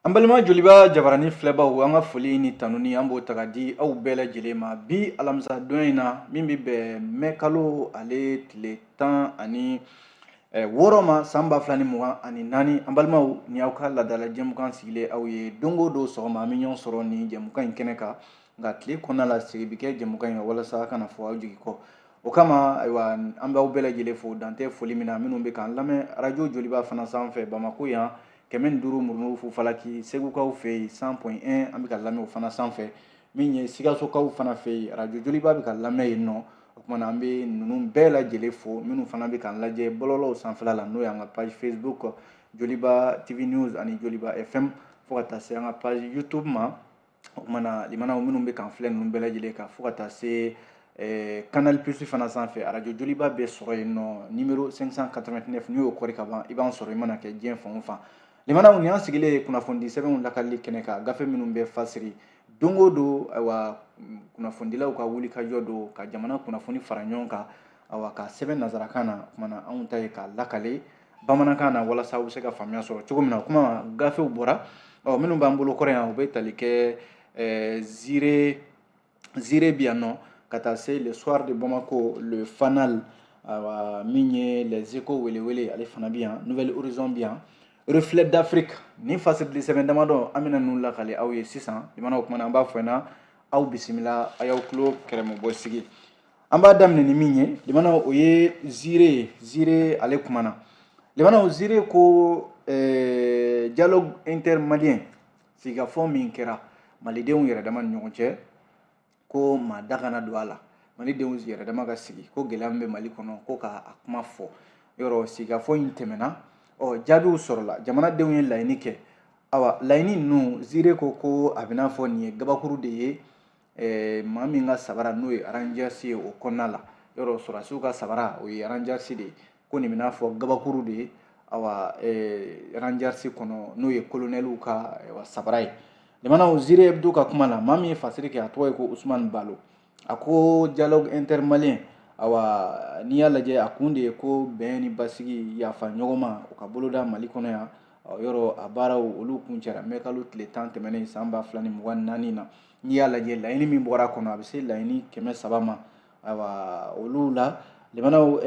An balima Joliba jabarani filɛbaw, an ka foli ni tanuni, an b'o ta ka di aw bɛɛ lajɛlen ma bi alamisa don in na, min bɛ bɛn mɛ kalo ale tile 16 ma, san 2024. An balimaw, ni aw ka laadala jɛmukan sigilen aw ye don o don sɔgɔma, an bɛ ɲɔgɔn sɔrɔ nin jɛmukan in kɛnɛ kan. Nka tile kɔnɔna la, sigi bɛ kɛ jɛmukan in kan walasa a kana fɔ aw jigi kɔ. O kama, ayiwa, an b'aw bɛɛ lajɛlen fo, dan tɛ foli min na, minnu bɛ k'an lamɛn arajo Joliba fana sanfɛ Bamako yan, 105 murumuru fufalaki, Segukaw fɛ yen, 100.1, an bɛ ka lamɛn o fana sanfɛ. Min ye Sikasokaw fana fɛ yen, arajo Joliba bɛ ka lamɛn yen nɔ. O tuma na, an bɛ ninnu bɛɛ lajɛlen fo. Minnu fana bɛ k'an lajɛ bɔlɔlɔw sanfɛla la, n'o y'an ka page Facebook Joliba TV News ani Joliba FM, fo ka taa se an ka page YouTube ma. O tuma na, limanaw, minnu bɛ k'an filɛ ninnu bɛɛ lajɛlen kan, fo ka taa se Canal Plus fana sanfɛ, arajo Joliba bɛ sɔrɔ yen nɔ, numéro 589. N'i y'o kɔri ka ban, i b'an sɔrɔ i mana kɛ diɲɛ fan o fan. Limanaw, nin y'an sigilen kunnafonidi sɛbɛnw lakalili kɛnɛ kan, gafe minnu bɛ fasiri don o don. Ayiwa, kunnafonidilaw ka wuli ka jɔ don ka jamana kunnafoni fara ɲɔgɔn kan, ayiwa, ka sɛbɛn nanzarakan na. O tuma na, anw ta ye k'a lakale bamanankan na walasa aw bɛ se ka faamuya sɔrɔ cogo min na. O kuma gafew bɔra, ɔ, minnu b'an bolo kɔrɔ yan, u bɛ tali kɛ Zire, Zire bi yan nɔ, ka taa se Le Soir de Bamako, Le Fanal, ayiwa, min ye Les Échos, welewele, ale fana bi yan, Nouvel Horizon bi yan, Reflet d'Afrique. Ni fasirili sɛbɛn damadɔ, an bɛna ninnu lakale aw ye sisan. Limanaw, o kumana, an b'a fɔ ɲɛna, aw bisimila, a y'aw tulo kɛrɛmɛbɔ sigi. An b'a daminɛ ni min ye, limanaw, o ye Zire ye. Zire ale kumana. Limanaw, Zire ko dialogue intermalien, sigikafɔ min kɛra malidenw yɛrɛ dama ni ɲɔgɔn cɛ, ko maa da kana don a la, malidenw yɛrɛ dama ka sigi, ko gɛlɛya min bɛ Mali kɔnɔ, ko k'a kuma fɔ. Yɔrɔ sigikafɔ in tɛmɛna, ɔ, jaabiw sɔrɔla, jamanadenw ye laɲini kɛ. Awa, laɲini ninnu, Zire ko ko a bɛna fɔ nin ye gabakuru de ye maa min ka sabara, n'o ye Rangers ye, o kɔnɔna la. Yɔrɔ sɔrɔdasiw ka sabara, o ye Rangers de ye. Ko nin bɛna fɔ gabakuru de ye, awa, Rangers kɔnɔ, n'o ye kolonɛliw ka, ayiwa, sabara ye. Limanaw, Zire Hebdo ka kuma la, maa min ye fasiri kɛ, a tɔgɔ ye ko Usumani Balo. A ko dialogue intermalien, awa, n'i y'a lajɛ, a kun de ye ko bɛn ni basigi, yafa ɲɔgɔn ma, o ka boloda Mali kɔnɔ yan. Yɔrɔ a baaraw, olu kun cɛra mɛ kalo tile 10 tɛmɛnen san 2024 na. N'i y'a lajɛ, laɲini min bɔra a kɔnɔ, a bɛ se laɲini 300 ma. Ayiwa, olu la, limanaw,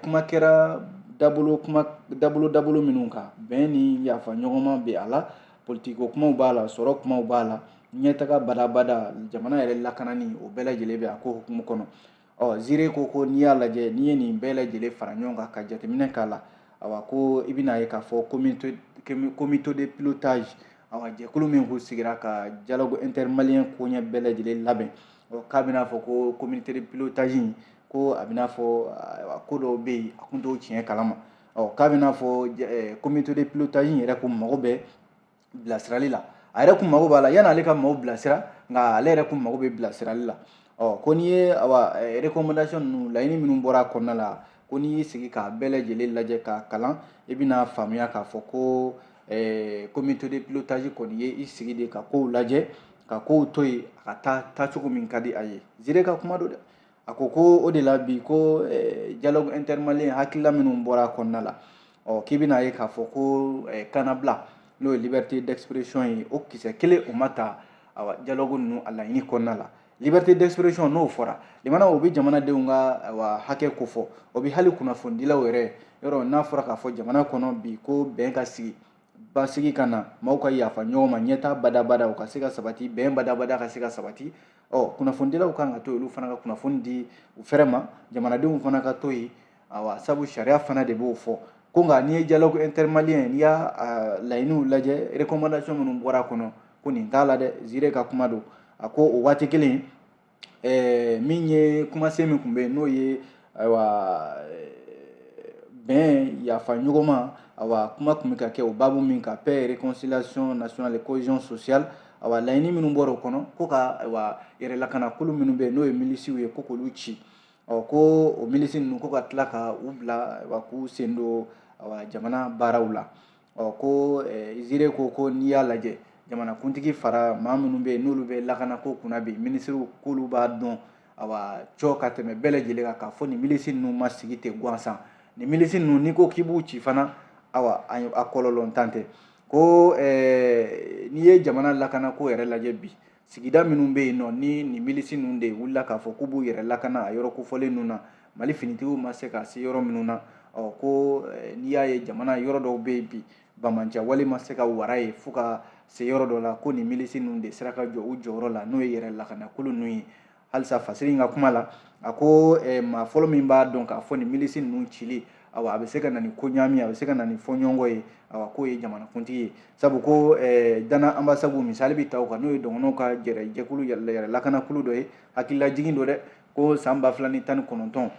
kuma kɛra dabolo, kuma dabolo dabolo minnu kan, bɛn ni yafa ɲɔgɔnma bɛ a la, politiko kumaw b'a la, sɔrɔ kumaw b'a la, ɲɛtaga badabada, jamana yɛrɛ lakanani, o bɛɛ lajɛlen bɛ a ko hukumu kɔnɔ. Ɔ, Zire ko ko n'i y'a lajɛ, n'i ye nin bɛɛ lajɛlen fara ɲɔgɔn kan ka jateminɛ k'a la, awa, ko i bɛna ye k'a fɔ comité de pilotage, awa, jɛkulu min k'u sigira ka dialogue intermalien koɲɛ bɛɛ lajɛlen labɛn, ɔ, k'a bɛna fɔ ko comité de pilotage in, ko a bɛna fɔ, ayiwa, ko dɔw bɛ yen, a kun t'o tiɲɛ kalama. Ɔ, k'a bɛna fɔ comité de pilotage in yɛrɛ ko mago bɛ bilasirali la, a yɛrɛ kun mago b'a la yanni ale ka maaw bilasira, nka ale yɛrɛ kun mago bɛ bilasirali la. Ɔ, ko n'i ye, awa, recommandation ninnu, laɲini minnu bɔra a kɔnɔna la, ko n'i y'i sigi k'a bɛɛ lajɛlen lajɛ k'a kalan, i bɛna faamuya k'a fɔ ko comité de pilotage kɔni ye i sigi de ka kow lajɛ, ka kow to yen a ka taa taacogo min ka di a ye. Zire ka kuma don dɛ. A ko ko o de la bi, ko dialogue intermalien, hakilila minnu bɔra a kɔnɔna la, ɔ, k'i bɛna ye k'a fɔ ko kannabila, n'o ye liberté d'expression ye, o kisɛ kelen o ma ta, awa, dialogue ninnu a laɲini kɔnɔna la. Liberté d'expression, n'o fɔra, limana, o bɛ jamanadenw ka, awa, hakɛ ko fɔ, o bɛ hali kunnafonidilaw yɛrɛ. Yɔrɔ n'a fɔra k'a fɔ jamana kɔnɔ bi ko bɛn ka sigi, basigi ka na, maaw ka yafa ɲɔgɔn ma, ɲɛtaa badabada o ka se ka sabati, bɛn badabada ka se ka sabati, ɔ, kunnafonidilaw kan ka to yen, olu fana ka kunnafoni di u fɛrɛ ma, jamanadenw fana ka to yen. Awa, sabu sariya fana de b'o fɔ ko. Nka n'i ye dialogue intermalien, n'i y'a laɲiniw lajɛ, recommandation minnu bɔra a kɔnɔ, ko nin t'a la dɛ. Zire ka kuma don. A ko o waati kelen, min ye kumasen min tun bɛ yen, n'o ye, ayiwa, bɛn, yafa ɲɔgɔn ma, awa, kuma tun bɛ ka kɛ o baabu min kan, paix, réconciliation nationale et cohésion sociale, awa, laɲini minnu bɔra o kɔnɔ, ko ka, ayiwa, yɛrɛ lakanakulu minnu bɛ yen, n'o ye milisiw ye, ko k'olu ci. Ɔ, ko o milisi ninnu, ko ka tila ka u bila, ayiwa, k'u sen don, awa, jamana baaraw la. Ɔ, ko Zire ko ko n'i y'a lajɛ, jamanakuntigi fara maa minnu bɛ yen, n'olu bɛ lakanako kunna bi, minisiriw, k'olu b'a dɔn, awa, cɔ ka tɛmɛ bɛɛ lajɛlen kan k'a fɔ nin milisi ninnu ma sigi ten gansan. Nin milisi ninnu, n'i ko k'i b'u ci fana, awa, a kɔlɔlɔ tan tɛ. Ko n'i ye jamana lakanako yɛrɛ lajɛ bi, sigida minnu bɛ yen nɔ ni nin milisi ninnu de wulila k'a fɔ k'u b'u yɛrɛ lakana a yɔrɔ kofɔlen ninnu na, Mali finitigiw ma se ka se yɔrɔ minnu na. Ɔ ko n'i y'a ye jamana yɔrɔ dɔw bɛ yen bi, banbaanciya wale ma se ka wara ye fo ka se yɔrɔ dɔ la, ko nin milisi ninnu de sera ka jɔ u jɔyɔrɔ la, n'o ye yɛrɛ lakanakulu ninnu ye. Halisa Fasiri in ka kuma la, a ko maa fɔlɔ min b'a dɔn k'a fɔ nin milisi ninnu cili, awa, a bɛ se ka na ni ko ɲaami, a bɛ se ka na ni fɔɲɔgɔnkɔ ye, awa, k'o ye jamanakuntigi ye. Sabu ko Dana Ambasagu misali bɛ ta o kan, n'o ye dɔgɔnɔw ka jɛrɛ jɛkulu yɛrɛ lakanakulu dɔ ye. Hakililajigin don dɛ, ko san 2019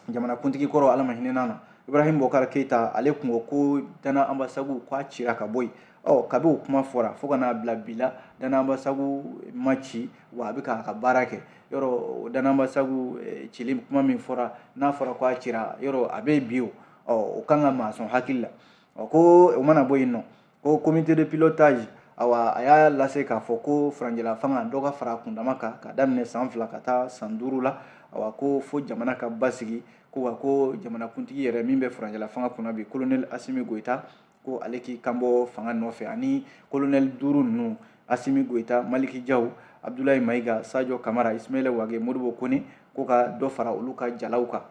jamanakuntigi kɔrɔ, Ala ma hinɛ n'a na, Ibrahim Boubacar Keita, ale kun ko ko Dana Ambasagu k'a cira ka bɔ yen. Ɔ kabi o kuma fɔra fo ka n'a bila bi la, Dana Ambasagu ma ci, wa a bɛ k'a ka baara kɛ. Yɔrɔ Dana Ambasagu cili kuma min fɔra, n'a fɔra ko a cira, yɔrɔ a bɛ bi o. Ɔ o kan ka maa sɔn hakili la. Ɔ ko o mana bɔ yen nɔ, ko comité de pilotage, awa, a y'a lase k'a fɔ ko furancɛla fanga dɔ ka fara a kundama kan ka daminɛ san 2 ka taa san 5 la. Awa, ko fo jamana ka basigi, ko wa ko jamanakuntigi yɛrɛ min bɛ furancɛla fanga kunna bi, colonel Assimi Goïta, ko ale k'i kanbɔ fanga nɔfɛ, ani colonel 5 ninnu, Assimi Goïta, Maliki Diaw, Abdoulaye Maïga, Sadio Kamara, Ismaïla Wagué, Modibo Kone, ko ka dɔ fara olu ka jalaw kan.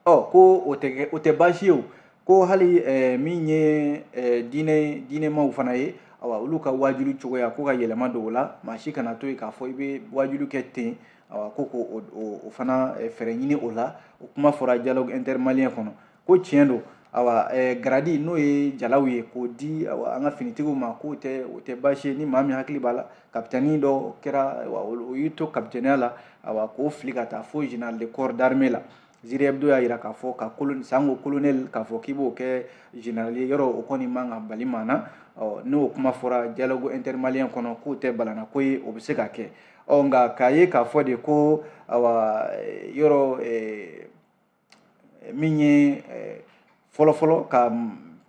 Ɔ ko o tɛ kɛ, o tɛ baasi ye o. Ko hali min ye diinɛmaw fana ye, awa, olu ka wajuli cogoya, ko ka yɛlɛma don o la. Maa si kana to yen k'a fɔ i bɛ wajuli kɛ ten. Awa, ko k'o fana fɛɛrɛ ɲini o la. O kuma fɔra dialogue intermalien kɔnɔ. Ko tiɲɛ don, awa, grade, n'o ye jalaw ye, k'o di, awa, an ka finitigiw ma, k'o tɛ, o tɛ baasi ye. Ni maa min hakili b'a la, kapitɛni dɔ kɛra, awa, o y'i to kapitɛniya la, awa, k'o fili ka taa fo général de corps d'armée la. Ziri Hebdo y'a jira k'a fɔ ka sango colonel k'a fɔ k'i b'o kɛ général ye, yɔrɔ o kɔni man ka bali maa na. Ɔ n'o kuma fɔra dialogue intermalien kɔnɔ, k'o tɛ balana ko ye, o bɛ se ka kɛ. Ɔ nka k'a ye k'a fɔ de ko, awa, yɔrɔ min ye fɔlɔfɔlɔ ka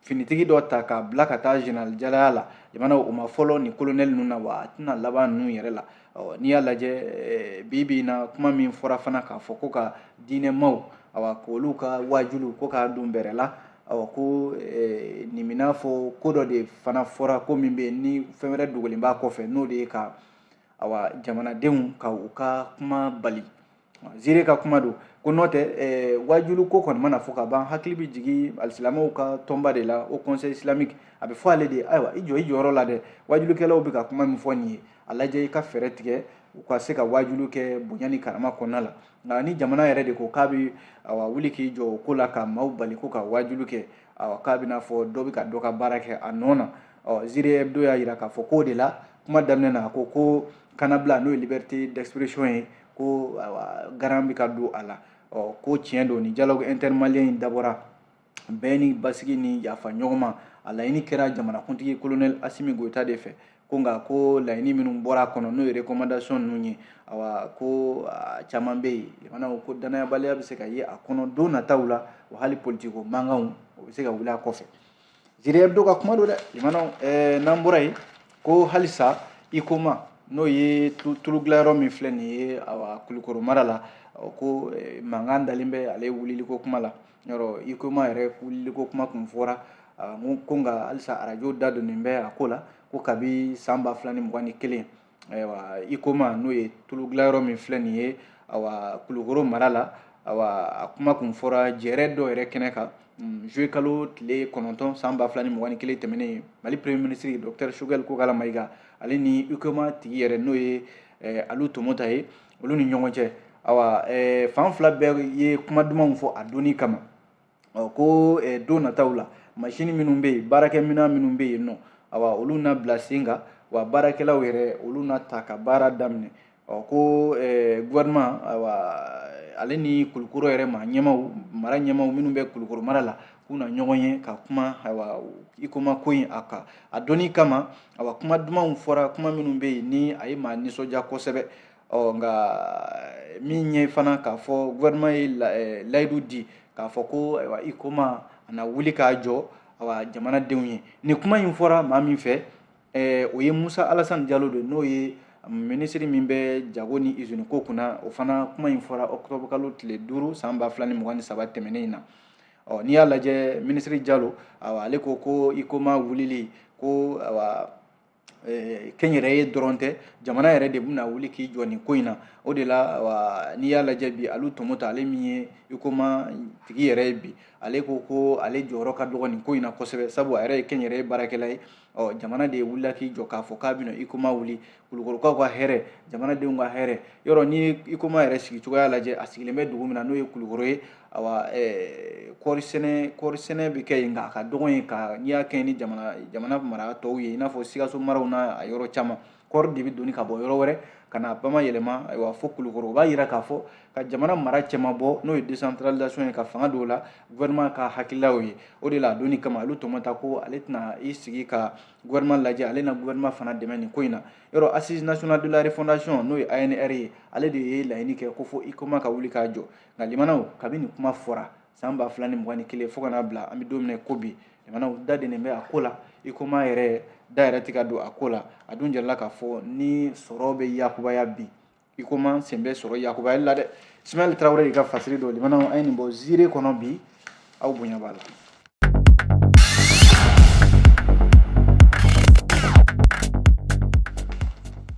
finitigi dɔ ta k'a bila ka taa général jalaya la, jamana o ma fɔlɔ ni colonel ninnu na, wa a tɛna laban ninnu yɛrɛ la. Ɔ n'i y'a lajɛ bi bi in na, kuma min fɔra fana k'a fɔ ko ka diinɛmaw, awa, k'olu ka wajulu ko k'a don bɛrɛ la, awa, ko nin bɛ n'a fɔ ko dɔ de fana fɔra, ko min bɛ yen ni fɛn wɛrɛ dogolen b'a kɔfɛ, n'o de ye ka, awa, jamanadenw ka u ka kuma bali. Zire ka kuma don ko n'o tɛ wajulu ko kɔni mana fɔ ka ban, hakili bɛ jigin alisilamɛw ka tɔnba de la, Haut Conseil islamique. A bɛ fɔ ale de ye, ayiwa, i jɔ i jɔyɔrɔ la dɛ, wajulikɛlaw bɛ ka kuma min fɔ nin ye, a lajɛ i ka fɛɛrɛ tigɛ u ka se ka wajulu kɛ bonya ni karama kɔnɔna la. Nka ni jamana yɛrɛ de ko k'a bɛ, awa, wuli k'i jɔ o ko la ka maaw bali ko ka wajulu kɛ, awa, k'a bɛna fɔ dɔ bɛ ka dɔ ka baara kɛ a nɔ na. Ɔ Zire Hebdo y'a jira k'a fɔ k'o de la, kuma daminɛ na, a ko ko kanabila, n'o ye liberté d'expression ye, ko awa garan bɛ ka don a la. Ɔ ko tiɲɛ don, ni dialogue intermalien in dabɔra bɛn ni basigi ni yafa ɲɔgɔn ma, a laɲini kɛra jamanakuntigi colonel Assimi Goïta de fɛ. Ko nka ko laɲini minnu bɔra a kɔnɔ, n'o ye recommandation ninnu ye, awa, ko caman bɛ yen, jamanaw ko danayabaliya bɛ se ka ye a kɔnɔ don nataw la, wa hali politiko mankanw, o bɛ se ka wuli a kɔfɛ. Zire Hebdo ka kuma don dɛ, jamanaw. N'an bɔra yen, ko halisa Huicoma, n'o ye tulu dilanyɔrɔ min filɛ nin ye, awa, Kulukoro mara la, ko mankan dalen bɛ ale wuliliko kuma la. Yɔrɔ Huicoma yɛrɛ wuliliko kuma kun fɔra ko, nka halisa arajo da donnen bɛ a ko la, ko kabi san 2021, ayiwa, Huicoma, n'o ye tulu dilanyɔrɔ min filɛ nin ye, awa, Kulukoro mara la, awa, a kuma kun fɔra jɛrɛ dɔ yɛrɛ kɛnɛ kan juillet kalo tile 9 san 2021 tɛmɛnen. Mali premier ministre docteur Choguel Kokalla Maïga, ale ni Huicoma tigi yɛrɛ, n'o ye Alu Tomota ye, olu ni ɲɔgɔn cɛ, awa, fan fila bɛɛ ye kuma dumanw fɔ a donni kama. Ɔ ko don nataw la, masini minnu bɛ yen, baarakɛminɛn minnu bɛ yen nɔ, awa, olu na bila sen kan, wa baarakɛlaw yɛrɛ, olu na ta ka baara daminɛ. Ɔ ko gouvernement, ayiwa, ale ni Kulukoro yɛrɛ ma ɲɛmaw, mara ɲɛmaw minnu bɛ Kulukoro mara la, k'u na ɲɔgɔn ye ka kuma, ayiwa, Huicoma ko in a kan. A donni kama, ayiwa, kuma dumanw fɔra, kuma minnu bɛ yen ni a ye maa nisɔndiya kosɛbɛ. Ɔ nka min ye fana k'a fɔ gouvernement ye layidu di k'a fɔ ko, ayiwa, Huicoma a na wuli k'a jɔ, ayiwa, jamanadenw ye. Nin kuma in fɔra maa min fɛ, o ye Musa Alasani Jalo de, n'o ye minisiri min bɛ jago ni usine ko kunna. O fana kuma in fɔra octobre kalo tile 5 san 2023 tɛmɛnen in na. Ɔ n'i y'a lajɛ, minisiri Jalo, ayiwa, ale ko ko Huicoma wulili Ko awa kɛnyɛrɛye dɔrɔn tɛ, jamana yɛrɛ de bɛna wuli k'i jɔ nin ko in na. O de la wa n'i y'a lajɛ bi, Alu Tɔmɔta, ale min ye Huicoma tigi yɛrɛ ye bi, ale ko ko ale jɔyɔrɔ ka dɔgɔ nin ko in na kosɛbɛ, sabu a yɛrɛ ye kɛnyɛrɛye baarakɛla ye. Ɔ jamana de wulila k'i jɔ k'a fɔ k'a bɛna Huicoma wuli, Kulukɔrɔkaw ka hɛrɛ, jamanadenw ka hɛrɛ. Yɔrɔ n'i ye Huicoma yɛrɛ sigi cogoya lajɛ, a sigilen bɛ dugu min na n'o ye Kulukɔrɔ ye, awa kɔɔri sɛnɛ bɛ kɛ yen, nka a ka dɔgɔ yen ka n'i y'a kɛ ni jamana mara tɔw ye, i n'a fɔ Sikaso maraw n'a yɔrɔ caman, kɔɔri de bɛ doni ka bɔ yɔrɔ wɛrɛ ka na bama yɛlɛma, ayiwa fo Kulukɔrɔ. O b'a yira k'a fɔ ka jamana mara cɛma bɔ, n'o ye décentralisation ye, ka fanga don o la, gouvernement ka hakililaw ye. O de la a donni kama, Alu Tɔmɔta ko ale tɛna i sigi ka gouvernement lajɛ, ale na gouvernement fana dɛmɛ nin ko in na. Yɔrɔ Assise nationale de la refondation, n'o ye ANR ye, ale de ye laɲini kɛ ko fo Huicoma ka wuli k'a jɔ. Nka limanaw, kabini nin kuma fɔra san 2021 fo ka n'a bila an bɛ don min na ko bi, limanaw da dennen bɛ a ko la. Huicoma yɛrɛ da yɛrɛ tɛ ka don a ko la. A dun jirala k'a fɔ ni sɔrɔ bɛ yakubaya bi, Huicoma sen bɛ sɔrɔ yakubayali la dɛ. Ismaël Traoré ka fasiri don. Limanaw, an ye nin bɔ ziire kɔnɔ bi, aw bonya b'a la.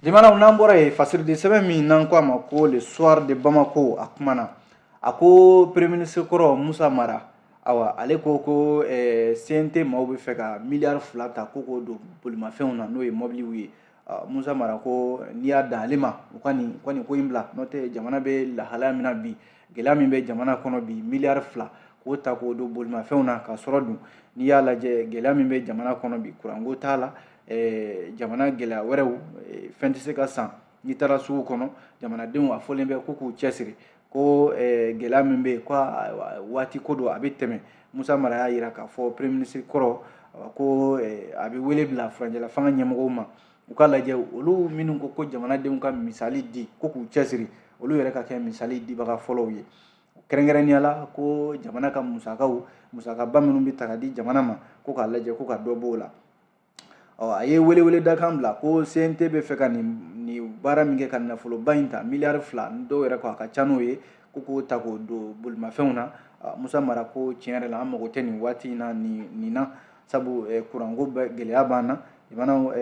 Limanaw, n'an bɔra yen, fasiridi sɛbɛn min n'an ko a ma ko Le Soir de Bamako, a kumana, a ko premier ministre kɔrɔ Musa Mara, awa ale ko ko CNT maaw bɛ fɛ ka miliyari 2 ta ko k'o don bolimafɛnw na, n'o ye mɔbiliw ye. Musa Mara ko n'i y'a dan ale ma, u ka nin ko in bila, n'o tɛ jamana bɛ lahalaya min na bi, gɛlɛya min bɛ jamana kɔnɔ bi, miliyari 2 k'o ta k'o don bolimafɛnw na ka sɔrɔ dun n'i y'a lajɛ gɛlɛya min bɛ jamana kɔnɔ bi, kuranko t'a la, jamana gɛlɛya wɛrɛw, fɛn tɛ se ka san. N'i taara sugu kɔnɔ, jamanadenw a fɔlen bɛ ko k'u cɛsiri, ko gɛlɛya min bɛ yen, ko waati ko don, a bɛ tɛmɛ. Musa Mara y'a yira k'a fɔ premier ministre kɔrɔ ko a bɛ wele bila furancɛla fanga ɲɛmɔgɔw ma, u ka lajɛ olu minnu ko ko jamanadenw ka misali di, ko k'u cɛsiri, olu yɛrɛ ka kɛ misali dibaga fɔlɔw ye. Kɛrɛnkɛrɛnnenya la, ko jamana ka musakaw, musakaba minnu bɛ ta ka di jamana ma, ko k'a lajɛ ko ka dɔ b'o la. Ɔ a ye welewele dakan bila ko CNT bɛ fɛ ka nin baara min kɛ ka nafoloba in ta, miliyari 2, dɔw yɛrɛ ko a ka ca n'o ye, ko k'o ta k'o don bolimafɛnw na. Musa Mara ko tiɲɛ yɛrɛ la, an mago tɛ nin waati in na nin na, sabu kuranko gɛlɛya b'an na, jamanaw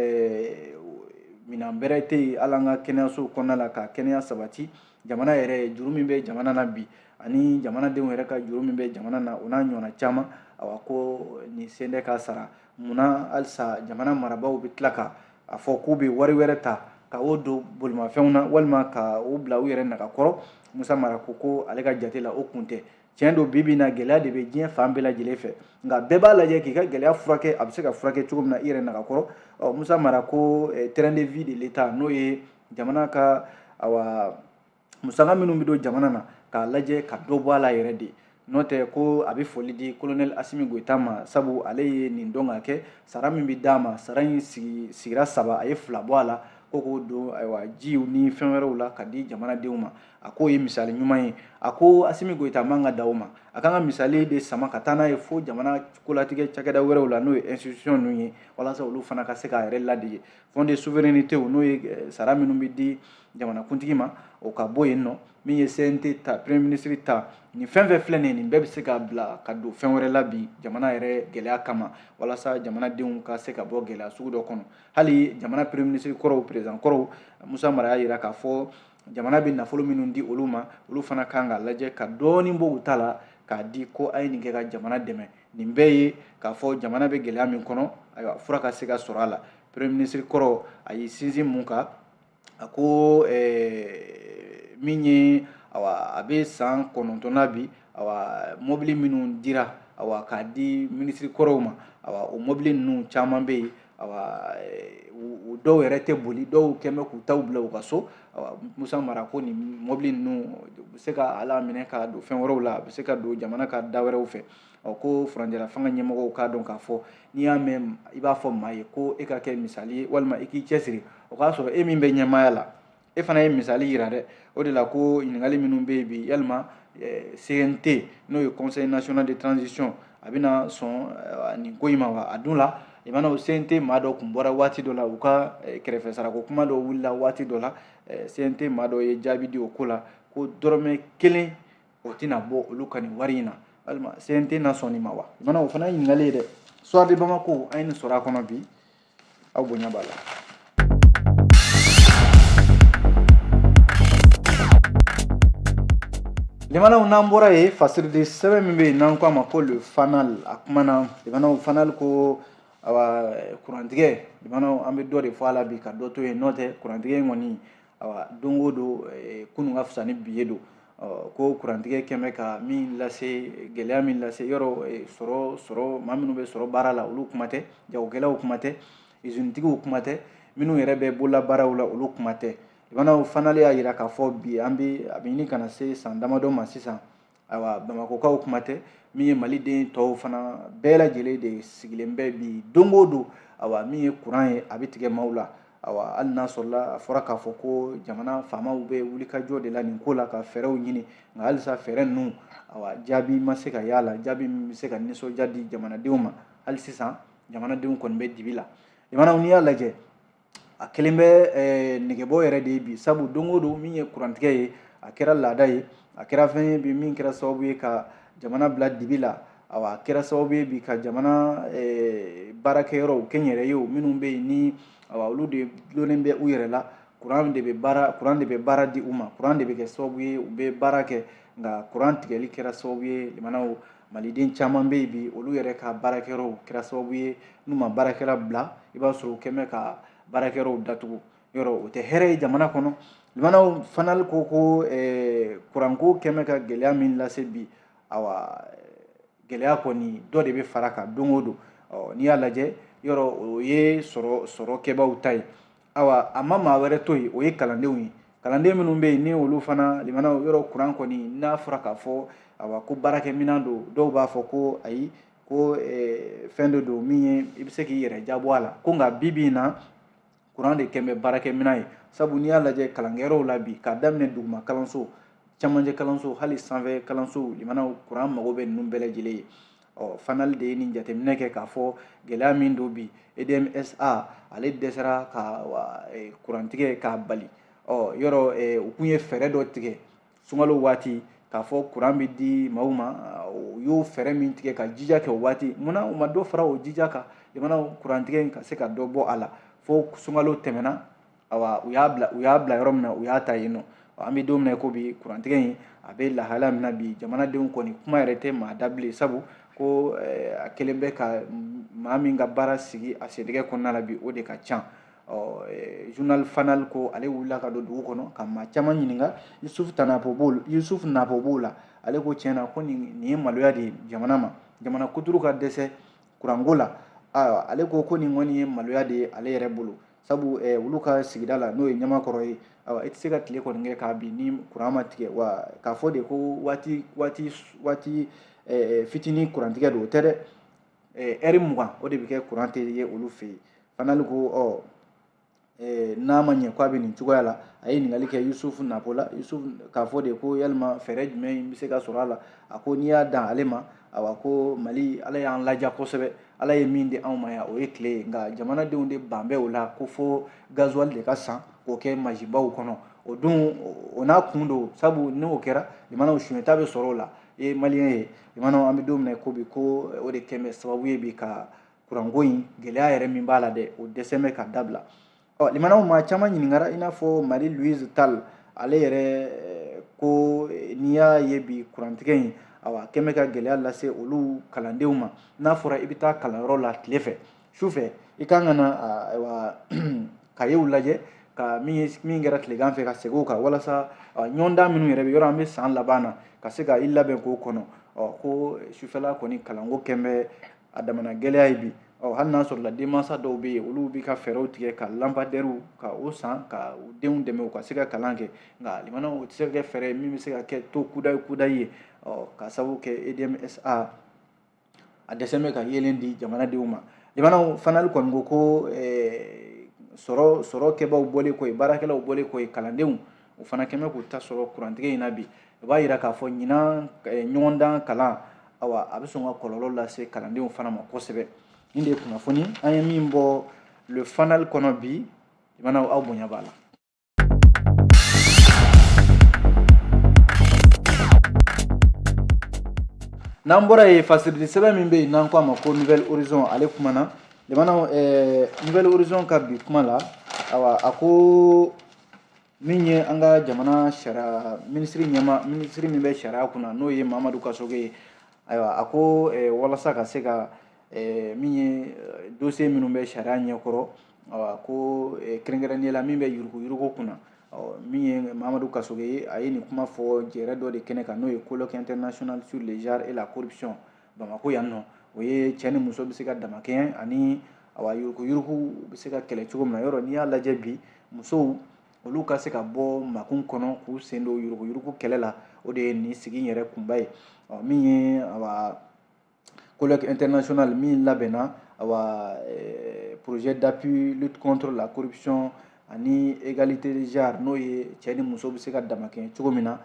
minɛn bɛrɛ tɛ yen, hali an ka kɛnɛyasow kɔnɔna la ka kɛnɛya sabati. Jamana yɛrɛ juru min bɛ jamana na bi, ani jamanadenw yɛrɛ ka juru min bɛ jamana na, o n'a ɲɔgɔnna caman, awa ko nin sen tɛ ka sara. Munna halisa jamana marabaaw bɛ tila ka a fɔ k'u bɛ wari wɛrɛ ta ka o don bolimafɛnw na, walima ka o bila u yɛrɛ nagakɔrɔ? Musa Mara ko ko ale ka jate la, o kun tɛ. Tiɲɛ don, bi bi in na gɛlɛya de bɛ diɲɛ fan bɛɛ lajɛlen fɛ, nka bɛɛ b'a lajɛ k'i ka gɛlɛya furakɛ, a bɛ se ka furakɛ cogo min na i yɛrɛ nagakɔrɔ. Ɔ Musa Mara ko train de vie de l'État, n'o ye jamana ka awa musaka minnu bɛ don jamana na, k'a lajɛ ka dɔ bɔ a la yɛrɛ de. N'o tɛ ko a bɛ foli di colonel Asimi Goyita ma, sabu ale ye nin dɔn ka kɛ sara min bɛ d'a ma, sara in sigira 3, a ye 2 bɔ a la ko k'o don ayiwa jiw ni fɛn wɛrɛw la ka di jamanadenw ma. A k'o ye misali ɲuman ye. A ko Asimi Goyita man ka da o ma, a kan ka misali de sama ka taa n'a ye fo jamana kolatigɛ cakɛda wɛrɛw la, n'o ye institution ninnu ye, walasa olu fana ka se k'a yɛrɛ ladege. Fonds de souveraineté, n'o ye sara minnu bɛ di jamanakuntigi ma, o ka bɔ yen nɔ. Min ye CNT ta, premier ministre ta, nin fɛn fɛn filɛ nin ye, nin bɛɛ bɛ se ka bila ka don fɛn wɛrɛ la bi jamana yɛrɛ gɛlɛya kama, walasa jamanadenw ka se ka bɔ gɛlɛya sugu dɔ kɔnɔ. Hali jamana premier ministre kɔrɔw, président kɔrɔw, Musa Mara y'a yira k'a fɔ jamana bɛ nafolo minnu di olu ma, olu fana kan ka lajɛ ka dɔɔnin bɔ u ta la k'a di ko a ye nin kɛ ka jamana dɛmɛ. Nin bɛɛ ye k'a fɔ jamana bɛ gɛlɛya min kɔnɔ, ayiwa fura ka se ka sɔrɔ a la. Premier ministre kɔrɔ a y'i sinsin mun kan? A ko min ye awa a bɛ san 9 na bi, awa mobili minnu dira awa k'a di minisiri kɔrɔw ma, awa o mobili ninnu caman bɛ yen, awa u dɔw yɛrɛ tɛ boli, dɔw kɛn bɛ k'u taw bila u ka so. Awa Musa Mara ko nin mobili ninnu u bɛ se ka ala minɛ ka don fɛn wɛrɛw la, a bɛ se ka don jamana ka da wɛrɛw fɛ. Ɔ ko furancɛla fanga ɲɛmɔgɔw k'a dɔn k'a fɔ n'i y'a mɛn i b'a fɔ maa ye ko e ka kɛ misali ye walima i k'i cɛsiri, o k'a sɔrɔ e min bɛ ɲɛmaaya la, e fana ye misali yira dɛ. O de la ko ɲininkali minnu bɛ yen bi, yalima CNT, n'o ye Conseil national de transition, a bɛna sɔn nin ko in ma wa? A dun la i mana o CNT maa dɔ kun bɔra waati dɔ la, u ka kɛrɛfɛ sarako kuma dɔ wulila waati dɔ la, CNT maa dɔ ye jaabi di o ko la ko dɔrɔmɛ 1 o tɛna bɔ olu ka nin wari in na. Walima CNT na sɔn nin ma wa? I mana o fana ye ɲininkali ye dɛ. Soir de Bamako, an ye nin sɔrɔ a kɔnɔ bi. Aw bonya b'a la. Limanaw, n'an bɔra yen, fasiridi sɛbɛn min bɛ yen n'an ko a ma ko Le Fanal, a kumana. Limanaw, Fanal ko awa kurantigɛ, limanaw, an bɛ dɔ de fɔ a la bi ka dɔ to yen. N'o tɛ, kurantigɛ in kɔni, awa, don o don kunun ka fisa ni bi ye don. Ko kurantigɛ kɛn bɛ ka min lase, gɛlɛya min lase yɔrɔ sɔrɔ maa minnu bɛ sɔrɔ baara la, olu kuma tɛ, jagokɛlaw kuma tɛ, izinitigiw kuma tɛ, minnu yɛrɛ bɛ bololabaaraw la, olu kuma tɛ. Limanaw, Fanal y'a jira k'a fɔ bi an bɛ a bɛ ɲini ka na se san damadɔ ma sisan, ayiwa, Bamakɔkaw kuma tɛ, min ye Maliden tɔw fana bɛɛ lajɛlen de sigilen bɛ bi don o don, awa, min ye kuran ye, a bɛ tigɛ maaw la. Awa, hali n'a sɔrɔla a fɔra k'a fɔ ko jamana faamaw bɛ wulikajɔ de la nin ko la ka fɛɛrɛw ɲini, nka halisa fɛɛrɛ ninnu, awa, jaabi ma se ka y'a la, jaabi min bɛ se ka nisɔndiya di jamanadenw ma. Hali sisan jamanadenw kɔni bɛ dibi la. Jamanaw, n'i y'a lajɛ, a kɛlen bɛ nɛgɛbɔ yɛrɛ de ye bi, sabu don o don min ye kurantigɛ ye, a kɛra laada ye, a kɛra fɛn ye bi min kɛra sababu ye ka jamana bila dibi la. Awa, a kɛra sababu ye bi ka jamana baarakɛyɔrɔw, kɛnyɛrɛyew minnu bɛ yen ni, awa, olu de dulonnen bɛ u yɛrɛ la, kuran de bɛ baara di u ma, kuran de bɛ kɛ sababu ye u bɛ baara kɛ, nka kuran tigɛli kɛra sababu ye, limanaw, Maliden caman bɛ yen bi, olu yɛrɛ ka baarakɛyɔrɔw kɛra sababu ye n'u ma baarakɛla bila, i b'a sɔrɔ u kɛn bɛ ka baarakɛyɔrɔw datugu. Yɔrɔ o tɛ hɛrɛ ye jamana kɔnɔ. Limanaw, Fanal ko kuranko kɛn bɛ ka gɛlɛya min lase bi, awa, gɛlɛya kɔni dɔ de bɛ fara kan don o don. Ɔ, n'i y'a lajɛ, yɔrɔ o ye sɔrɔkɛbaaw ta ye. Awa, a ma maa wɛrɛ to yen, o ye kalandenw ye, kalanden minnu bɛ yen ni olu fana, limanaw, yɔrɔ kuran kɔni n'a fɔra k'a fɔ, awa, ko baarakɛminɛn don, dɔw b'a fɔ ko ayi, ko fɛn dɔ don min ye i bɛ se k'i yɛrɛ jabɔ a la, ko nka bi bi in na kuran de kɛn bɛ baarakɛminɛn ye. Sabu n'i y'a lajɛ kalankɛyɔrɔw la bi, k'a daminɛ duguma kalanso, camancɛ kalanso, hali sanfɛ kalanso, limanaw, kuran mago bɛ ninnu bɛɛ lajɛlen ye. Ɔ, Fanal de ye nin jateminɛ kɛ k'a fɔ gɛlɛya min don bi, EDMSA ale dɛsɛra ka kurantigɛ k'a bali. Ɔ, yɔrɔ u kun ye fɛɛrɛ dɔ tigɛ sunkalo waati k'a fɔ kuran bɛ di maaw ma. U y'o fɛɛrɛ min tigɛ ka jija kɛ o waati, munna u ma dɔ fara o jija kan, limanaw, kurantigɛ in ka se ka dɔ bɔ a la? Fo sunkalo tɛmɛna, awa, u y'a bila yɔrɔ min na, u y'a ta yen nɔ. An bɛ don min na ko bi, kurantigɛ in a bɛ lahala min na bi, jamanadenw kɔni kuma yɛrɛ tɛ maa da bilen, sabu ko a kɛlen bɛ ka maa min ka baara sigi a sentigɛ kɔnɔna la bi, o de ka ca. Ɔ, journal Fanal ko ale wulila ka don dugu kɔnɔ ka maa caman ɲininka. Yusuf Tanapo b'o, Yusuf Napo b'o la. Ale ko tiɲɛ na ko nin ye maloya de ye jamana ma, jamana kuturu ka dɛsɛ kuranko la. Ayiwa, ale ko ko nin kɔni ye maloya de ye ale yɛrɛ bolo, sabu olu ka sigida la, n'o ye Ɲamakɔrɔ ye, ayiwa, i tɛ se ka tile kɔni kɛ k'a bin ni kuran ma tigɛ. Wa k'a fɔ de ko waati fitinin kurantigɛ don, o tɛ dɛ, ɛri 20 o de bɛ kɛ kuran tɛ ye olu fɛ yen. Fanal ko ɔ n'a ma ɲɛ k'a bɛ nin cogoya la, a ye ɲininkali kɛ Yusufu Napo la, Yusuf, k'a fɔ de ko yalima fɛɛrɛ jumɛn bɛ se ka sɔrɔ a la? A ko n'i y'a dan ale ma, awa, ko Mali, Ala y'an laja kosɛbɛ, Ala ye min di anw ma yan, o ye tile ye, nka jamanadenw de ban bɛ o la ko fo gasoil de ka san k'o kɛ masibaw kɔnɔ. O dun, o n'a kun don, sabu n'o kɛra, limanaw, suɲɛta bɛ sɔrɔ o la. I ye Malien ye, limanaw, an bɛ don min na ko bi, ko o de kɛn bɛ sababu ye bi ka kuranko in gɛlɛya yɛrɛ min b'a la dɛ, o dɛsɛ bɛ ka dabila. Ɔ, limanaw, maa caman ɲininkara, i n'a fɔ Marie Louise Tall, ale yɛrɛ ko n'i y'a ye bi kurantigɛ in, awa, kɛn bɛ ka gɛlɛya lase olu kalandenw ma. N'a fɔra i bɛ taa kalanyɔrɔ la tile fɛ, su fɛ i kan ka na, ayiwa, kayew lajɛ ka min ye min kɛra tilegan fɛ ka segin o kan, walasa ɲɔgɔndan minnu yɛrɛ bɛ yɔrɔ, an bɛ san laban na, ka se ka i labɛn k'o kɔnɔ. Ɔ, ko sufɛla kɔni kalanko kɛn bɛ a damana gɛlɛya ye bi. Ɔ, hali n'a sɔrɔla denmansa dɔw bɛ yen, olu bɛ ka fɛɛrɛw tigɛ ka lampadaires ka o san ka u denw dɛmɛ u ka se ka kalan kɛ, nka limanaw, o tɛ se ka kɛ fɛɛrɛ ye min bɛ se ka kɛ to kudayi kudayi ye. Ɔ, ka sababu kɛ EDMSA a dɛsɛ bɛ ka yeelen di jamanadenw ma. Limanaw, Fanal kɔni ko sɔrɔ kɛbaw bɔlen kɔ yen, baarakɛlaw bɔlen kɔ yen, kalandenw o fana kɛn bɛ k'u ta sɔrɔ kurantigɛ in na bi. O b'a yira k'a fɔ ɲinan ɲɔgɔndan kalan, awa, a bɛ sɔn ka kɔlɔlɔ lase kalandenw fana ma kosɛbɛ. Nin de ye kunnafoni an ye min bɔ Le Fanal kɔnɔ bi. Limanaw, aw bonya b'a la. N'an bɔra yen, fasirili sɛbɛn min bɛ yen n'an ko a ma ko Nouvel Horizon, ale kumana. Limanaw, Nouvel Horizon ka bi kuma la, awa, a ko min ye an ka jamana sariya minisiri ɲɛma, minisiri min bɛ sariya kunna, n'o ye Mamadu Kasoge ye, ayiwa, a ko walasa ka se ka min ye dossier minnu bɛ sariya ɲɛkɔrɔ, awa, ko kɛrɛnkɛrɛnnenya la min bɛ yuruguyurugu kunna, min ye Mamadu Kasoge ye, a ye nin kuma fɔ jɛrɛ dɔ de kɛnɛ kan, n'o ye colloque international sur le genre et la corruption Bamako yan nɔ. O ye cɛ ni muso bɛ se ka damakɛɲɛ ani, awa, yuruguyurugu bɛ se ka kɛlɛ cogo min na. Yɔrɔ n'i y'a lajɛ bi, musow olu ka se ka bɔ makun kɔnɔ k'u sen don yuruguyurugu kɛlɛ la, o de ye nin sigi yɛrɛ kunba ye. Min ye, awa, colloque international min labɛnna, awa, projet d'appui lutte contre la corruption ani égalité de genre, n'o ye cɛ ni muso bɛ se ka damakɛɲɛ cogo min na,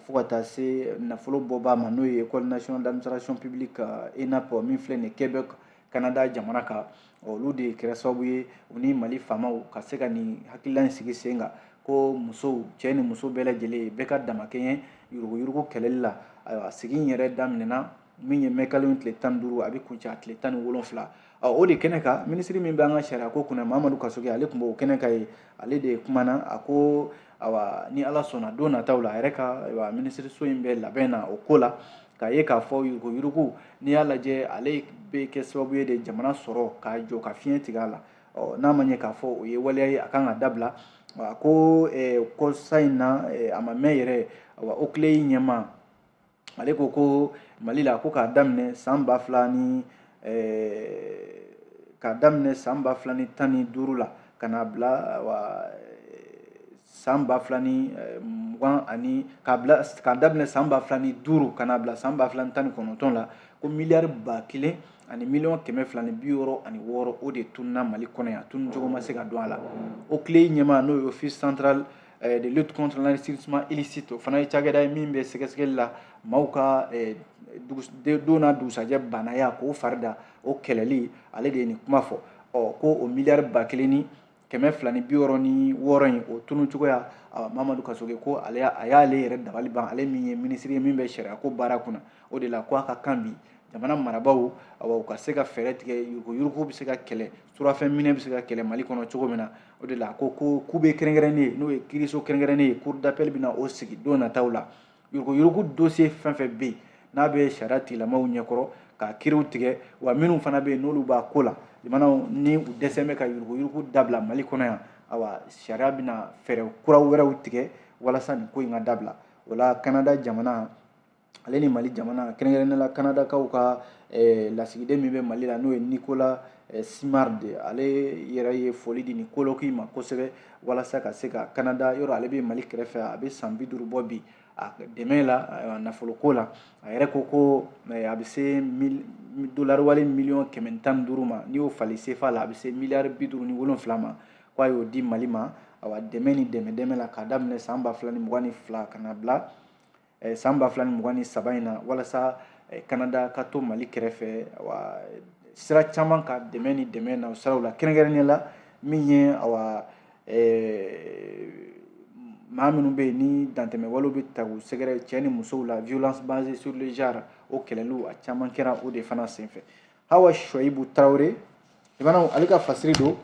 fo ka taa se nafolo bɔbaa ma, n'o ye École nationale d'administration publique, ENAP, min filɛ nin ye Québec, Canada jamana kan. Olu de kɛra sababu ye u ni Mali faamaw ka se ka nin hakilila in sigi sen kan, ko musow, cɛ ni muso bɛɛ lajɛlen bɛɛ ka damakɛɲɛ yuruguyurugu kɛlɛli la. Ayiwa, sigi in yɛrɛ daminɛna min ye mai kalo tile 15, a bɛ kuncɛ a tile 17. O de kɛnɛ kan, minisiri min bɛ an ka sariya ko kunna, Mamadu Kasoge, ale tun b'o kɛnɛ kan yen. Ale de kumana, a ko, awa, ni Ala sɔnna, don nataw la, a yɛrɛ ka, ayiwa, minisiriso in bɛ labɛn na o ko la, k'a ye k'a fɔ yuruguyurugu, n'i y'a lajɛ, ale bɛ kɛ sababu ye de jamana sɔrɔ k'a jɔ ka fiɲɛ tigɛ a la. Ɔ, n'a ma ɲɛ k'a fɔ o ye waleya ye, a kan ka dabila. A ko kɔsa in na, a ma mɛn yɛrɛ, awa, OCLEI ɲɛma, ale ko ko Mali la, ko k'a daminɛ san ba fila ni k'a daminɛ san 2015 la ka n'a bila, wa, san 2020 ani k'a bila k'a daminɛ san 2005 ka n'a bila san 2019 la, ko miliyari 1000 ni miliyɔn 266, o de tununa Mali kɔnɔ yan, tunu cogo ma se ka dɔn a la. OCLEI ɲɛmaa, n'o ye Office central de lutte contre l'enrichissement illicite, o fana ye cakɛda ye min bɛ sɛgɛsɛgɛli la maaw ka don n'a dugusajɛ banaya k'o fari da, o kɛlɛli, ale de ye nin kuma fɔ. Ɔ, ko o miliyari 1266 in, o tunu cogoya, Mamadu Kasoge ko ale a y'ale yɛrɛ dabali ban, ale min ye minisiri ye min bɛ sariya ko baara kunna. O de la ko a ka kan bi jamana marabaaw, awa, u ka se ka fɛɛrɛ tigɛ yuruguyurugu bɛ se ka kɛlɛ, surafɛn minɛ bɛ se ka kɛlɛ Mali kɔnɔ cogo min na. O de la ko ko bɛ kɛrɛnkɛrɛnnen ye, n'o ye kiiriso kɛrɛnkɛrɛnnen ye, cour d'appel bɛ na o sigi don nataw la. Yuruguyurugu dossier fɛn fɛn bɛ yen n'a bɛ sariya tigilamaaw ɲɛkɔrɔ ka kiiriw tigɛ, wa minnu fana bɛ yen n'olu b'a ko la, jamanaw ni u dɛsɛ bɛ ka yuruguyurugu dabila Mali kɔnɔ yan, awa, sariya bɛna fɛɛrɛ kura wɛrɛw tigɛ walasa nin ko in ka dabila. O la, Canada jamana ale ni Mali jamana, kɛrɛnkɛrɛnnenya la Kanadakaw ka lasigiden min bɛ Mali la, n'o ye Nicolas Simard, ale yɛrɛ ye foli di nin colloque in ma kosɛbɛ, walasa ka se ka Canada yɔrɔ, ale bɛ Mali kɛrɛfɛ, a bɛ san 50 bɔ bi a dɛmɛ la nafoloko la. A yɛrɛ ko ko a bɛ se dolari wari miliyɔn 115 ma, n'i y'o falen CFA la, a bɛ se miliyari 57 ma, ko a y'o di Mali ma, awa, dɛmɛ ni dɛmɛ dɛmɛ la, k'a daminɛ san 2022 ka na bila san 2023 in na, walasa Canada ka to Mali kɛrɛfɛ, awa, sira caman ka dɛmɛ ni dɛmɛ na siraw la, kɛrɛnkɛrɛnnenya la min ye, awa, maa minnu bɛ yen ni dantɛmɛwalew bɛ ta k'u sɛgɛrɛ cɛ ni musow la, violence basée sur le genre, o kɛlɛliw a caman kɛra o de fana senfɛ. Hawa Shuaibu Tarawele, limanaw, ale ka fasiri don,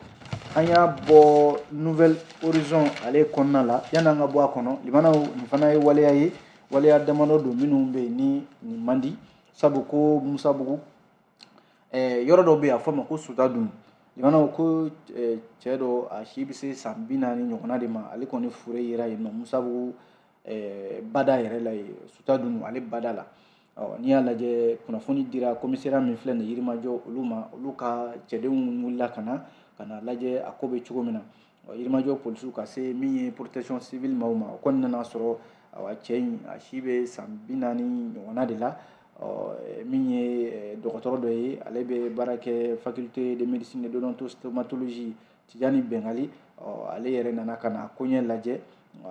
an y'a bɔ Nouvel Horizon ale kɔnɔna la. Yanni an ka bɔ a kɔnɔ, limanaw, nin fana ye waleya ye, waleya damadɔ don minnu bɛ yen ni nin man di, sabu ko Musabugu yɔrɔ dɔ bɛ yen, a fɔ ma ko Sutadun. Limanaw, ko cɛ dɔ, a si bɛ se san 40 ɲɔgɔnna de ma, ale kɔni fure yera yen nɔ Musabugu bada yɛrɛ la yen, Sutadun ale bada la. Ɔ, n'i y'a lajɛ, kunnafoni dira commissariat min filɛ nin ye Yirimajɔ, olu ma, olu ka cɛdenw wulila ka na lajɛ a ko bɛ cogo min na. Ɔ, Yirimajɔ polisiw ka se min ye protection civile maaw ma, o kɔni nana sɔrɔ, awa, cɛ in a si bɛ san 40 ɲɔgɔnna de la. Ɔ, min ye dɔgɔtɔrɔ dɔ ye, ale bɛ baara kɛ faculté de médecine et d'odontostomatologie, Tijani Bengali. Ɔ, ale yɛrɛ nana ka na koɲɛ lajɛ.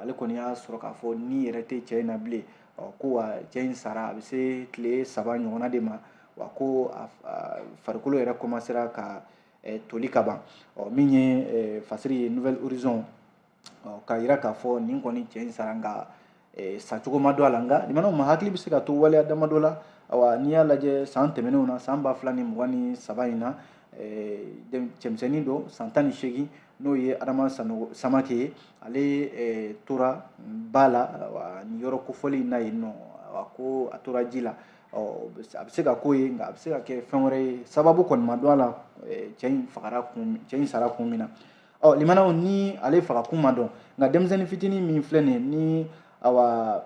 Ale kɔni y'a sɔrɔ k'a fɔ ni yɛrɛ tɛ cɛ in na bilen. Ɔ, ko wa cɛ in sara, a bɛ se tile 3 ɲɔgɔnna de ma, wa ko a farikolo yɛrɛ commencera ka toli ka ban. Ɔ, min ye fasiri ye Nouvel Horizon, ɔ, k'a yira k'a fɔ nin kɔni cɛ in sara, nka sacogo ma dɔn a la. Nka limanaw ma, hakili bɛ se ka to waleya damadɔ la. Awa, n'i y'a lajɛ san tɛmɛnenw na, san 2023 in na, Cɛmisɛnnin dɔ san 18, n'o ye Adama Sanogo Samake ye, ale tora ba la nin yɔrɔ kofɔlen in na yen nɔ. Ko a tora ji la, a bɛ se ka k'o ye, nka a bɛ se ka kɛ fɛn wɛrɛ ye. Sababu kɔni ma dɔn a la cɛ in fagara kun, cɛ in sara kun min na. Ɔ limanaw, ni ale faga kun ma dɔn, nka denmisɛnnin fitinin min filɛ nin ye, ni awa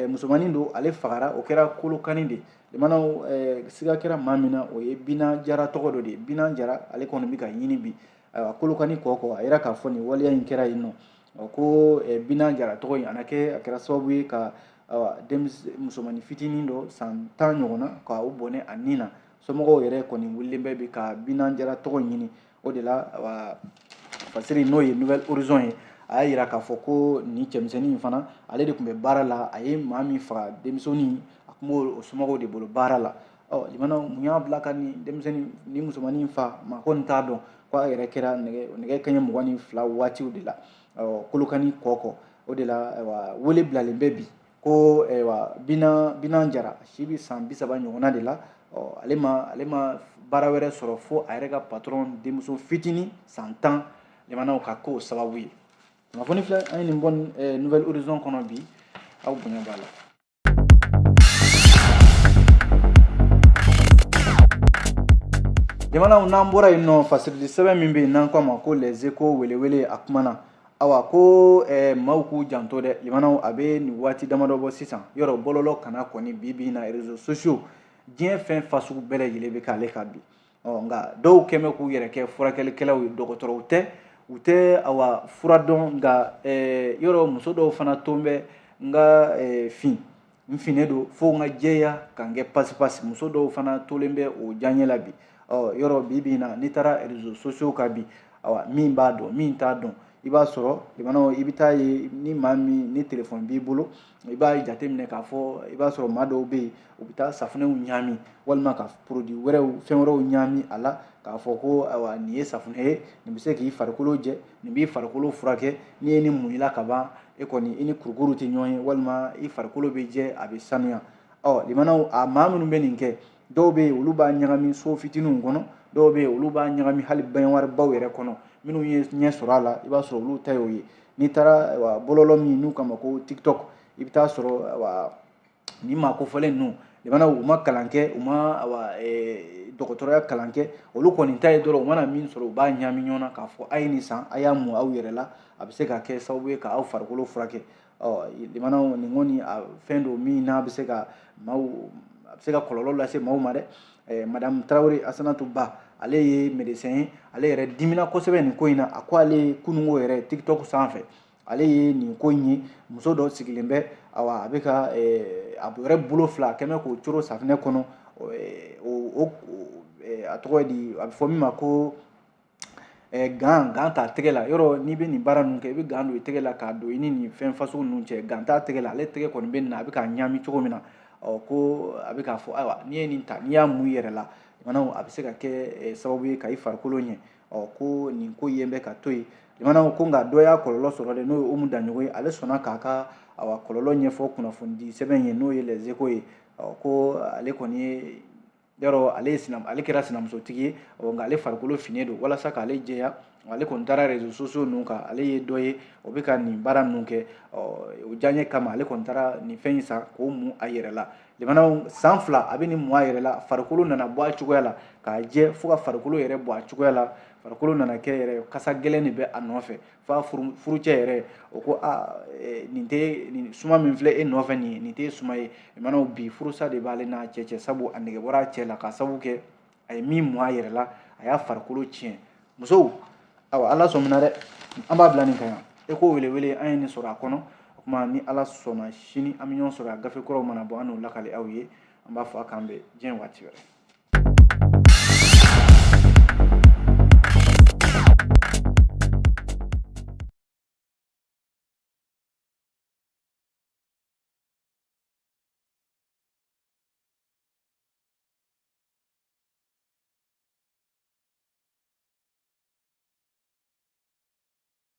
musomannin don, ale fagara, o kɛra Kolokani de. Limanaw, siga kɛra maa min na, o ye Bina Jara tɔgɔ dɔ de ye. Bina Jara, ale kɔni bɛ ka ɲini bi. Ayiwa, Kolokani kɔ a yira k'a fɔ nin waleya in kɛra yen nɔ. Ko Bina Jara tɔgɔ in, a na kɛ a kɛra sababu ye ka awa musomannin fitinin dɔ san 10 ɲɔgɔn na ka o bɔnɛ a ni na. Somɔgɔw yɛrɛ kɔni wulilen bɛ bi ka Bina Jara tɔgɔ ɲini. O de la, awa, fasiri n'o ye Nouvel Horizon ye, a y'a yira k'a fɔ ko nin cɛmisɛnnin in fana, ale de tun bɛ baara la. A ye maa min faga, denmisɛnnin, a tun b'o somɔgɔw de bolo baara la. Ɔ limanaw, mun y'a bila ka nin denmisɛnnin ni musomannin fa, maa kɔni t'a dɔn. Ko a yɛrɛ kɛra nɛgɛ kanɲɛ 22 waatiw de la, ɔ Kolokani kɔ. O de la, ayiwa, wele bilalen bɛ bi ko ayiwa Bina Jara si bɛ san 30 ɲɔgɔnna de la. Ɔ ale ma baara wɛrɛ sɔrɔ fo a yɛrɛ ka patron denmuso fitinin san 10. Limanaw, ka k'o sababu ye. Kunnafoni filɛ, an ye nin bɔ Nouvel Horizon kɔnɔ bi. Aw bonya b'a la. Jamanaw, n'an bɔra yen nɔ, fasirili sɛbɛn min bɛ yen n'an ko a ma ko Les Échos, welewele, a kumana. Awa, ko maaw k'u janto dɛ. Limanaw, a bɛ nin waati damadɔ bɔ sisan, yɔrɔ bɔlɔlɔ kana kɔni bi bi in na, réseaux sociaux, diɲɛ fɛn fasugu bɛɛ lajɛlen bɛ k'ale kan bi. Ɔ nka dɔw kɛn bɛ k'u yɛrɛ kɛ furakɛlikɛlaw ye, dɔgɔtɔrɔw tɛ, u tɛ awa fura dɔn. Nka yɔrɔ muso dɔw fana ton bɛ n ka fin n finnen don fo n ka jɛya ka n kɛ pasipasi. Muso dɔw fana tolen bɛ o diyaɲɛ la bi. Ɔ yɔrɔ bi bi in na, n'i taara réseaux sociaux kan bi, awa, min b'a dɔn, min t'a dɔn, i b'a sɔrɔ limanaw, i bɛ taa ye ni maa min ni telefɔni b'i bolo, i b'a jateminɛ k'a fɔ i b'a sɔrɔ maa dɔw bɛ yen, u bɛ taa safunɛw ɲaami walima ka produit wɛrɛw, fɛn wɛrɛw ɲaami a la k'a fɔ ko ayiwa nin ye safunɛ ye, nin bɛ se k'i farikolo jɛ, nin b'i farikolo furakɛ, n'i ye nin mun i la ka ban, e kɔni i ni kurukuru tɛ ɲɔgɔn ye, walima i farikolo bɛ jɛ, a bɛ sanuya. Ɔ limanaw, a maa minnu bɛ nin kɛ, dɔw bɛ yen, olu b'a ɲagami so fitininw kɔnɔ, dɔw bɛ yen, olu b'a ɲagami hali baignoire yɛrɛ kɔnɔ. Minnu ye ɲɛ sɔrɔ a la, i b'a sɔrɔ olu ta y'o ye. N'i taara bɔlɔlɔ min n'u k'a ma ko TikTok, i bɛ taa sɔrɔ nin maa kofɔlen ninnu, limanaw, u ma kalan kɛ, u ma dɔgɔtɔrɔya kalan kɛ. Olu kɔni ta ye dɔrɔn, u mana min sɔrɔ, u b'a ɲagami ɲɔgɔn na k'a fɔ a ye nin san, a y'a mun aw yɛrɛ la, a bɛ se ka kɛ sababu ye k'aw farikolo furakɛ. Ɔ limanaw, nin kɔni a fɛn don min n'a bɛ se ka maaw, a bɛ se ka kɔlɔlɔ lase maaw ma dɛ. Madame Tarawele Asanatu Ba, ale ye médecin ye, ale yɛrɛ dimina kosɛbɛ nin ko in na. A ko ale kununko yɛrɛ, TikTok sanfɛ, ale ye nin ko in ye. Muso dɔ sigilen bɛ, awa, a bɛ ka a yɛrɛ bolo fila kɛmɛ k'o coro safunɛ kɔnɔ. O a tɔgɔ ye di, a bɛ fɔ min ma ko gant t'a tɛgɛ la. Yɔrɔ n'i bɛ nin baara ninnu kɛ, i bɛ gant don i tɛgɛ la k'a don i ni nin fɛn fasugu ninnu cɛ. Gant t'a tɛgɛ la, ale tɛgɛ kɔni bɛ nin na, a bɛ k'a ɲagami cogo min na. Ɔ ko a bɛ k'a fɔ ayiwa, n'i ye nin ta, n'i y'a mun i yɛrɛ la, limanaw, a bɛ se ka kɛ sababu ye ka i farikolo ɲɛ. Ɔ ko nin ko yen bɛ ka to yen. Limanaw, ko nka dɔ y'a kɔlɔlɔ sɔrɔ dɛ, n'o ye Umu Daɲɔgɔ ye. Ale sɔnna k'a ka awa kɔlɔlɔ ɲɛfɔ kunnafonidi sɛbɛn ye, n'o ye Les Échos ye. Ɔ ko ale kɔni ye, yɔrɔ ale ye sina, ale kɛra sinamusotigi ye, ɔ nka ale farikolo finnen don. Walasa k'ale jɛya, ale kɔni taara réseaux sociaux ninnu kan, ale ye dɔ ye o bɛ ka nin baara ninnu kɛ. Ɔ o diyaɲɛ kama, ale kɔni taara nin fɛn in san k'o mun a yɛrɛ la. Limanaw, san 2 a bɛ nin mun a yɛrɛ la, farikolo nana bɔ a cogoya la k'a jɛ, fo ka farikolo yɛrɛ bɔ a cogoya la. Farikolo nana kɛ yɛrɛ kasa gɛlɛn de bɛ a nɔfɛ, f'a furucɛ yɛrɛ o ko a nin tɛ nin suma min filɛ e nɔfɛ nin ye, nin tɛ suma ye. Limanaw, bi furusa de b'ale n'a cɛ cɛ, sabu a nege bɔra a cɛ la k'a sababu kɛ a ye min mun a yɛrɛ la, a y'a farikolo tiɲɛ. Musow, awa, Ala sɔmina dɛ, an b'a bila nin kan yan. E ko welewele, an ye nin sɔrɔ a kɔnɔ. O tuma ni Ala sɔnna, sini an bɛ ɲɔgɔn sɔrɔ a gafe kuraw mana bɔ, an n'o lakale aw ye. An b'a fɔ a k'an bɛn diɲɛ waati wɛrɛ.